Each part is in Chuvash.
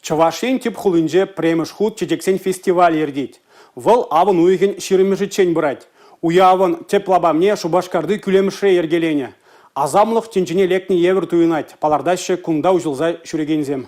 Чӑваш Ен тӗп хулинче пӗрремӗш хут чечексен фестивалӗ иртет. Вӑл авӑн уйӑхӗн 20-мӗшӗччен пырать. Уявӑн тӗп лапамне Шупашкарти кӳлемӗшре йӗркеленӗ. Асамлӑх тӗнчине лекнӗ евӗр туйӑнать, палӑртаҫҫӗ кунта уҫӑлса ҫӳрекенсем.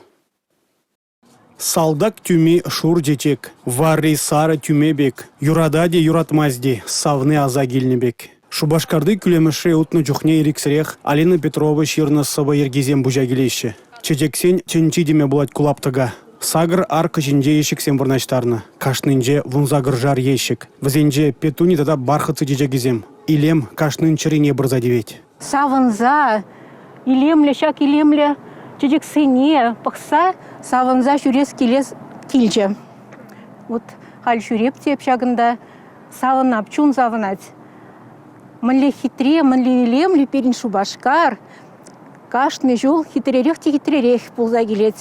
Салтак тӳми шур чечек, варри сарӑ тӳме пек, юратать-и, юратмасть-и, савни аса килнӗ пек. Шупашкарти кӳлемӗшре утнӑ чухне ирӗксӗрех Алина Петрова ҫырнӑ сӑвӑ йӗркисем пуҫа килеҫҫӗ. Чечексен тӗнчи теме пулать ку лаптӑка. Сакӑр арка ҫинче ещӗксем вырнаҫтарнӑ. Кашнинче 18-шар ещӗк. Вӗсенче петуни тата бархатцы чечекӗсем. Илем кашнин чӗрине пырса тивет. Савӑнса, илемлӗ ҫак илемлӗ чечексене пӑхса савӑнса ҫӳрес килес килчӗ. Вот халь ҫӳреп те эп ҫакӑнта, савӑнап, чун савӑнать. Мӗнле хитре, мӗнле илемлӗ пирӗн Шупашкар. Кашни ҫул хитререх те хитререх пулса килет.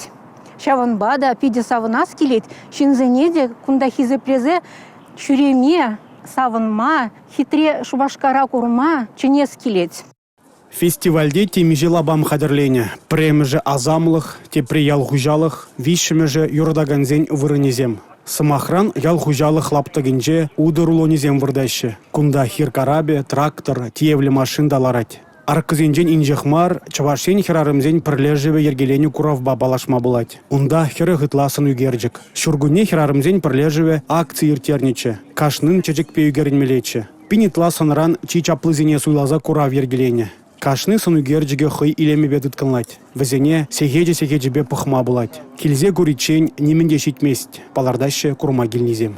Ҫавӑнпа та питӗ савӑнас килет. Ҫынсене те кунта хисеплесе ҫӳреме, савӑнма, хитре Шупашкара курма чӗнес килет. Фестивальте темиҫе лапам хатӗрленӗ. Пӗрремӗшӗ асамлӑх, тепри ял хуҫалӑх, виҫҫӗмӗшӗ юратакансен вырӑнӗсем. Сӑмахран, ял хуҫалӑх лаптӑкӗнче утӑ рулонӗсем выртаҫҫӗ. Кунта хир карапӗ, трактор, тиевлӗ машин та ларать. Аркӑсенчен инҫех мар Чӑваш Ен хӗрарӑмсен пӗрлешӗвӗ йӗркеленӗ куравпа паллашма пулать. Унта 40 ытла сӑн ӳкерчӗк. Ҫуркунне хӗрарӑмсен пӗрлешӗвӗ акци ирттернӗччӗ. Кашнин чечекпе ӳкерӗнмеллеччӗ. Пин ытла сӑнран чи чаплисене суйласа курав йӗркеленӗ. Кашни сӑн ӳкерчӗкӗ хӑй илемӗпе тыткӑнлать. Вӗсене сехечӗ-сехечӗпе пӑхма пулать. Килсе куриччен нимӗн те ҫитмест, палӑртаҫҫӗ курма килнисем.